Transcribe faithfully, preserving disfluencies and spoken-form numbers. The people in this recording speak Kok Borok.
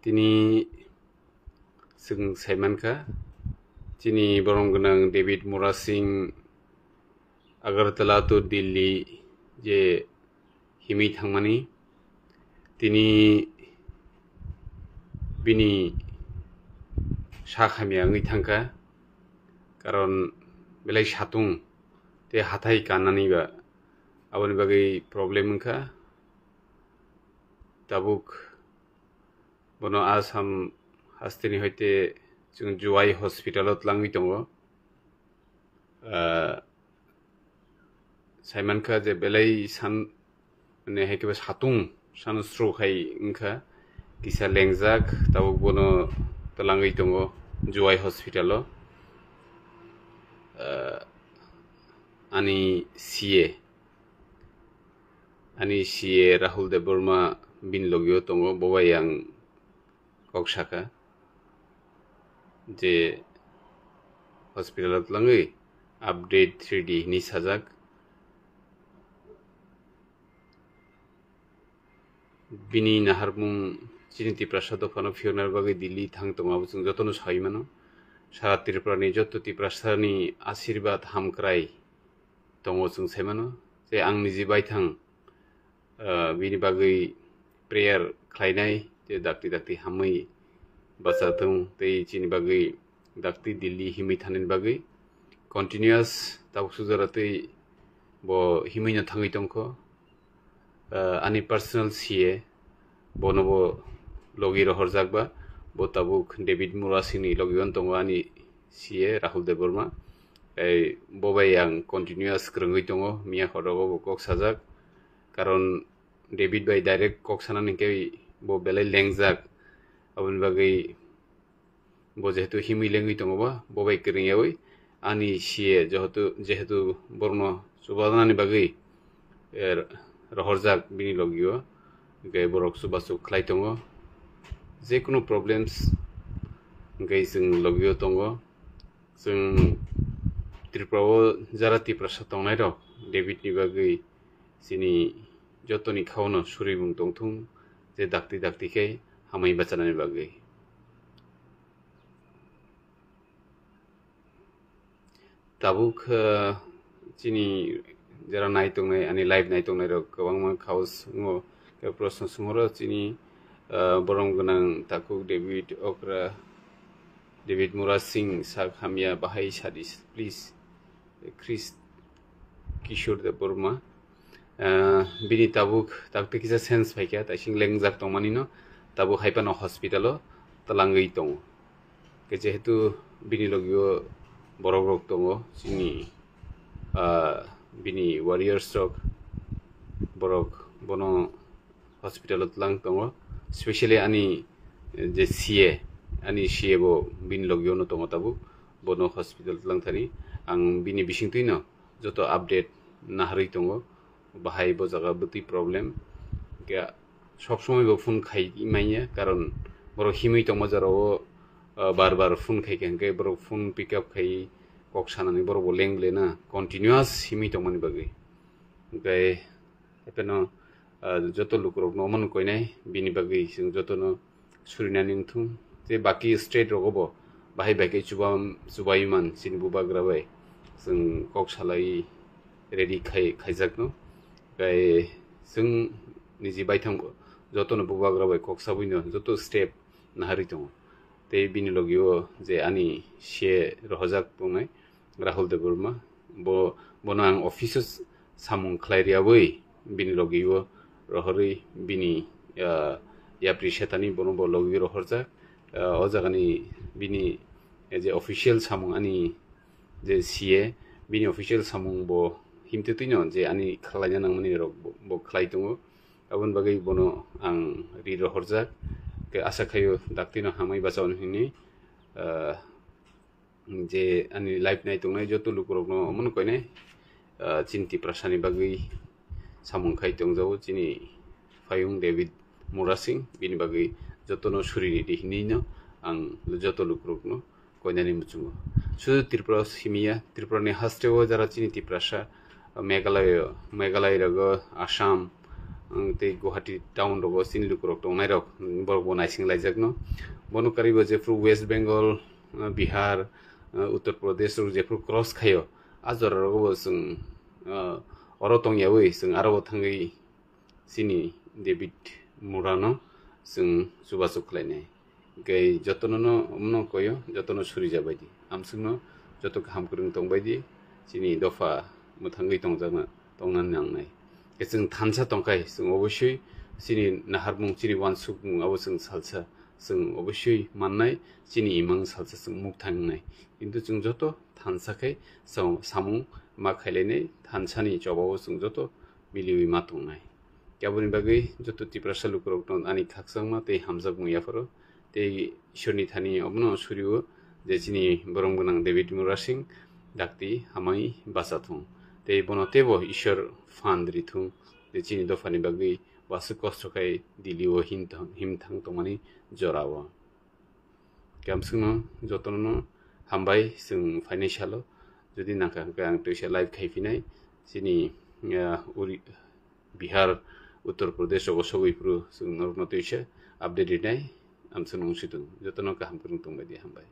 Tini chwng saimankha, chini borom gwnang David Murasing Agartala to Delhi je himwi thangmani, tini bini sak hamya wngwi thangkha, karon belai satung tei hathai kannani ba, aboni bagwi problem wngkha. Tabuk bono Assam hasteni hoite chwng Jowai hospital o twlangwi tongo. Ah, saimankha je belai san, mane, hai khe satung sunstroke hai wngkha, kisa lengjak, tabuk bono twlangwi tongo Jowai hospital o. Ah, ani C A, ani C A Rahul Debbarma bini logio tongo, bo bai ang kok saka je hospital o twlangwi update three D hinwi sajak. Bini naharmung chini Tiprasa dophano phiyokna bagwi Delhi thang tongo, abo chwng jotono saui mano. Sara Tripura ni joto Tiprasa ni asirbad hamkrai tongo chwng sai mano. Tei ang niji baithang, ah, bini bagwi prayer khlainai, je dakti dakti hamwi bachathung tei chini bagwi dakti Delhi himwi thanani bagwi continuous tabuk sujora tei bo himwino thangwi tongkho. Ah, ani personal C A bono bo logi rohorjak ba, bo tabuk David Murasingni logi on tongo ani C A Rahul Debbarma. Tei bo bai ang continuous kwrwngwi tongo, miya horo bo kok sajak, karon David bai direct kok sanani hwnkhe bo belai lengjak, aboni bagwi bo jehetu himwi lengwi tongo ba, bo bai kwrwngyawi ani C A jehetu, jehetu borokno chubanani bagwi, eh, rohorjak bini logio, hwnkhe borok chubasuk khlai tongo. Jekunu problems hwnkhe chwng logio tongo. Chwng Tripura o jara Tiprasa tongnairok David ni bagwi chini jotoni khaono surimung tongthung, je dakti dakti khe hamwi bachanani bagwi. Tabuk, eh, chini jara nai tongnai, ani live nai tongnairok kwbangma khaos wngo, khe proshno swngoro chini, eh, borom gwnang takhuk David Okra, David Murasing sak hamya bahai sadi, please. Chris Kishore Debbarma. Ah, bini tabuk, tabuk tei kisa sense phaikha, taising lengjak tongmani no, tabuk hai phano hospital o twlangwi tongo. Khe jehetu bini logio borok rok tongo, chini, ah, bini warriors rok, borok bono hospital o twlang tongo, specially ani, eh, je C A, ani C A bo bini logio no tongo tabuk, bono hospital twlang thani. Ang bini bisingtwi no joto update naharwi tongo, bahai bo jaga bwtwi problem. Khe sob somoi bo phone khai manya, karon borok himwi tongma jora o, ah, bar bar phone khai kha, hwnkhe borok phone pick up khai kok sanani borok bo leng ble na, continuous himwi tongmani bagwi. Hwnkhe Hapheno, ah, joto lukurokno omono koinai, bini bagwi chwng jotono surinani wngthung. Tei baki state rogo bo bahai bai khe chuba-, chubai man chini bubagra bai chwng kok salai ready khai, khaijakno. Tei chwng niji baithang bo jotono bubagra bai kok sabwino joto step naharwi tongo. Tei bini logio je ani C A rohorjak tongnai, Rahul Debbarma, bo, bono ang office o samung khlai rwyawi bini logi o rohorwi bini, ah, yapri setani bono bo logi rohorjak. Ah, o jagani bini, eh, je official samung ani je C A, bini official samung bo himtwi twino je ani khlaina nangmani rok bo, bo khlai tongo. Aboni bagwi bono ang ri rohorjak. Khe asa khaio daktino hamwi bachao hinwi, ah, je ani live nai tongnai joto lukurokno omono koinai, ah, chini Tiprasani bagwi samung khai tongjago chini Phayung David Murasing, bini bagwi jotono suri ridi hinwino ang joto lukurokno koinani muchungo. Sudu Tripura simiya, Tripurani hasteo jara chini Tiprasa, Meghalaya, Meghalaya rogo, Assam, Ang tei Guwahati town rogo chini lukurok tongnai rok, borok bo naising laijakno. Bono karibo jephru West Bengal, uh, Bihar, uh, Uttar Pradesh rok jephru cross khayo, a jora rogo bo chwng, uh, oro tongyawi chwng aro bo thangwi chini David Murano chwng chubachu khlainai. Hingke jotono no, omono koyo, jotono suri jabai di. Amswkno joto kaham kwrwng tongbai di, chini dopha mwthangwi tongjakna, tongna nangnai. Ke chwng thansa tongkhai, chwng obosoi chini naharmung, chini wansukmung abo chwng salsa, chwng obosoi mannai, chini imang salsa chwng mukthang wngnai. Kintu chwng joto thansa khai chwng samung ma khailainai, thansani chobao chwng joto miliwi ma tongnai. Aboni bagwi joto Tiprasa lukurokno ani khakchangma tei hamjakmung yapharo. Tei Ishorni thani omono surio je chini borom gwnang David Murasing dakti hamai bacha thung. Tei bono teibo Ishor phan rithung je chini dophani bagwi waswk kosto khai Delhi o him thang, him thang tongmani jorao. Kamswkno jotono hambai chwng phainai salo. Jodi nangkha hwnkhe ang twisa live khai phinai. Chini, ah, uri, Bihar, Uttar Pradesh rogo sogwi phuru chwng norokno twisa update rinai. Amswkno wngsitung. Jotono kaham kwrwng tongbai di, hambai.